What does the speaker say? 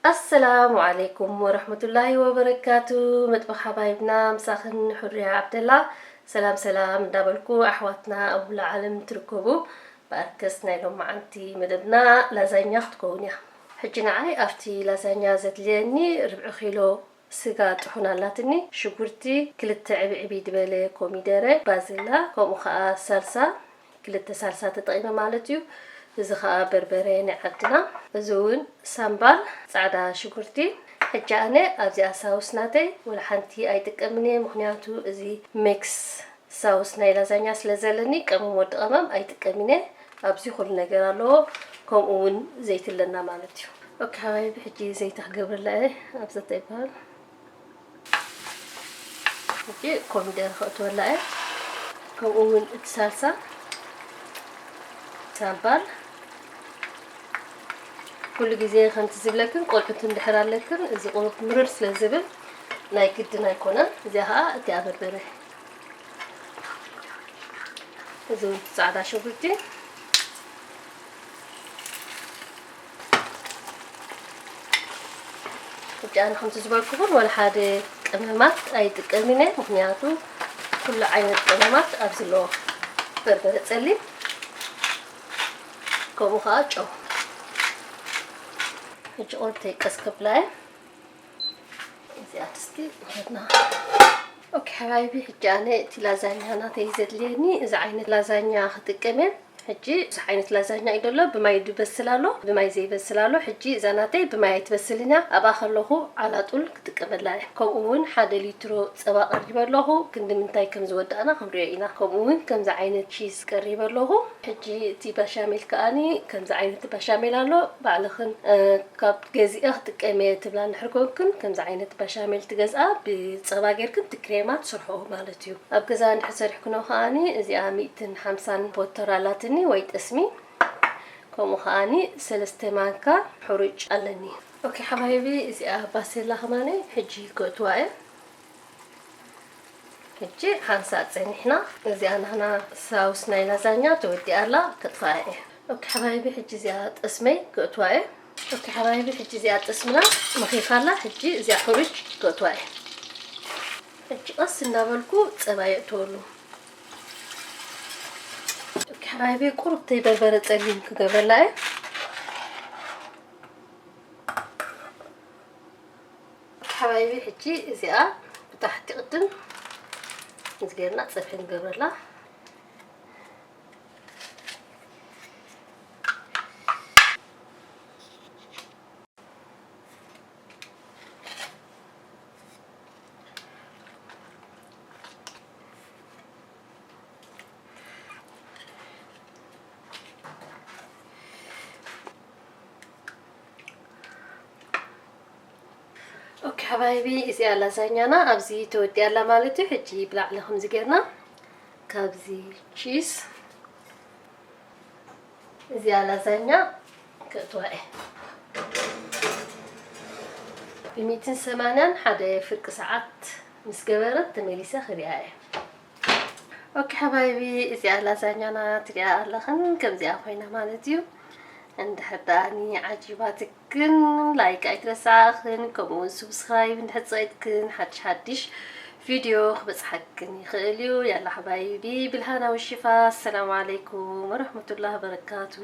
ኣሰላሙ ዓለይኩም ወረሕመቱላሂ ወበረካቱ። መጥበኽ ሓባይብና ምሳኽን፣ ሕሩያ ዓብደላ። ሰላም ሰላም እንዳበልኩ፣ ኣሕዋትና ኣብ ሙሉእ ዓለም ትርከቡ፣ ብኣርከስ ናይ ሎማዓንቲ መደብና ላዛኛ ክትከውን እያ። ሕጂ ንዓይ ኣብቲ ላዛኛ ዘድልየኒ ርብዒ ኪሎ ስጋ ጥሑን ኣላትኒ፣ ሽጉርቲ፣ ክልተ ዕብዕቢ ዝበለ ኮሚደረ፣ ባዝላ፣ ከምኡ ኸኣ ሳልሳ፣ ክልተ ሳልሳ ተጠቒመ ማለት እዩ። እዚ ኸኣ በርበረ ናይ ዓድና። እዚ እውን ሳምባል፣ ጻዕዳ ሽጉርቲ። ሕጂ ኣነ ኣብዚኣ ሳውስ ናተይ ወላ ሓንቲ ኣይጥቀምን እየ፣ ምኽንያቱ እዚ ሜክስ ሳውስ ናይ ላዛኛ ስለ ዘለኒ ቀመም ወዲ ቀመም ኣይጥቀምን እየ። ኣብዚ ኩሉ ነገር ኣለዎ፣ ከምኡ እውን ዘይቲ ኣለና ማለት እዩ። ኦኬ ሓባይቢ፣ ሕጂ ዘይቲ ክገብረላ እየ። ኣብዚ እንታይ ይበሃል? ሕጂ ኮሚደረ ከእትወላ እየ። ከምኡ እውን እቲ ሳልሳ ሳምባል። ኩሉ ግዜ ከምቲ ዝብለክን ቆልዑት እንድሕር ኣለክን፣ እዚ ቁሩብ ምርር ስለ ዝብል ናይ ግድን ኣይኮነን። እዚኣ ኸኣ እቲኣ በርበረ። እዚ እውን ጻዕዳ ሽጉርቲ። ሕጂ ኣነ ከምቲ ዝበልኩኹም ወላ ሓደ ቀመማት ኣይጥቀምን እየ፣ ምኽንያቱ ኩሉ ዓይነት ቀመማት ኣብዚ ኣለዎ። በርበረ ጸሊም፣ ከምኡ ኸኣ ጨው። ሕጂ ቆርተይ ቀስ ከብላ እየ። እዚኣ ድስቲ ንኸድና። ኦኬ ሓባይቢ፣ ሕጂ ኣነ እቲ ላዛኛ ናተይ ዘድልየኒ እዚ ዓይነት ላዛኛ ክጥቀም እየ። ሕጂ ብዙሕ ዓይነት ላዛኛ እዩ ዘሎ፣ ብማይ ዝበስል ኣሎ፣ ብማይ ዘይበስል ኣሎ። ሕጂ እዛ ናተይ ብማይ ኣይትበስልን እያ፣ ኣብኣ ከለኹ ዓላጡል ክጥቀመላ እየ። ከምኡ እውን ሓደ ሊትሮ ጸባ ቀሪበ ኣለኹ፣ ክንዲ ምንታይ ከም ዝወዳእና ክንሪኦ ኢና። ከምኡ እውን ከምዚ ዓይነት ቺዝ ቀሪበ ኣለኹ። ሕጂ እቲ ባሻሜል ከኣኒ ከምዚ ዓይነት ባሻሜል ኣሎ፣ ባዕልኽን፣ እ፣ ካብ ገዚአ ክጥቀም እየ ትብላ እንድሕር ኮንክን፣ ከምዚ ዓይነት ባሻሜል ትገዝኣ፣ ብጸባ ጌርክን እቲ ክሬማ ትስርሕኦ ማለት እዩ። ኣብ ገዛ እንድሕር ሰሪሕክኖ ከኣኒ እዚኣ ሚእትን ሓምሳን ቦተር ኣላትኒ ወይ ጠስሚ፣ ከምኡ ከኣኒ ሰለስተ ማንካ ሕሩጭ ኣለኒ። ኦኬ ሓባይቢ፣ እዚኣ ባሴላ ከማኒ ሕጂ ከእትዋ እየ። ሕጂ ሓንሳእ ጸኒሕና፣ እዚኣ ናህና ሳውስ ናይ ላዛኛ ተወዲኣ ኣላ፣ ከጥፍኣ እየ። ኦኬ ሓባይቢ፣ ሕጂ እዚኣ ጠስመይ ከእትዋ እየ። ኦኬ ሓባይቢ፣ ሕጂ እዚኣ ጠስምና መኺኻ ኣላ፣ ሕጂ እዚኣ ሕሩጭ ከእትዋ እየ። ሕጂ ቀስ እናበልኩ ጸባ የእትወሉ። ኦኬ ሓባይቢ፣ ቁሩብ ተይ በርበረ ጸሊም ክገብረላ እየ። ሓባይቢ፣ ሕጂ እዚኣ ብታሕቲ ቅድም እዚ ጌርና ጸብሒ ንገብረላ። ኦኬ ሓባይቢ፣ እዚኣ ላዛኛና ኣብዚ ተወዲኣ ኣላ ማለት እዩ። ሕጂ ብላዕሊ ከምዚ ጌርና ካብዚ ቺዝ እዚኣ ላዛኛ ከእትዋ እየ። ብሚእትን ሰማንያን ሓደ ፍርቂ ሰዓት ምስ ገበረት ተመሊሰ ክሪኣ እየ። ኦኬ ሓባይቢ፣ እዚኣ ላዛኛና ትሪኣ ኣለኽን፣ ከምዚኣ ኮይና ማለት እዩ። እንድሕር ደኣኒ ዓጂባትክን ላይክ ኣይትረስዓኽን፣ ከምኡ እውን ሱብስክራይብ እንድሕር ጸቂጥክን ሓድሽ ሓድሽ ቪድዮ ክበጽሓክን ይኽእል እዩ። ያላ ሓባይቢ፣ ብልሃና ወሽፋ። ኣሰላሙ ዓለይኩም ወረሕመቱላሂ ወበረካቱ።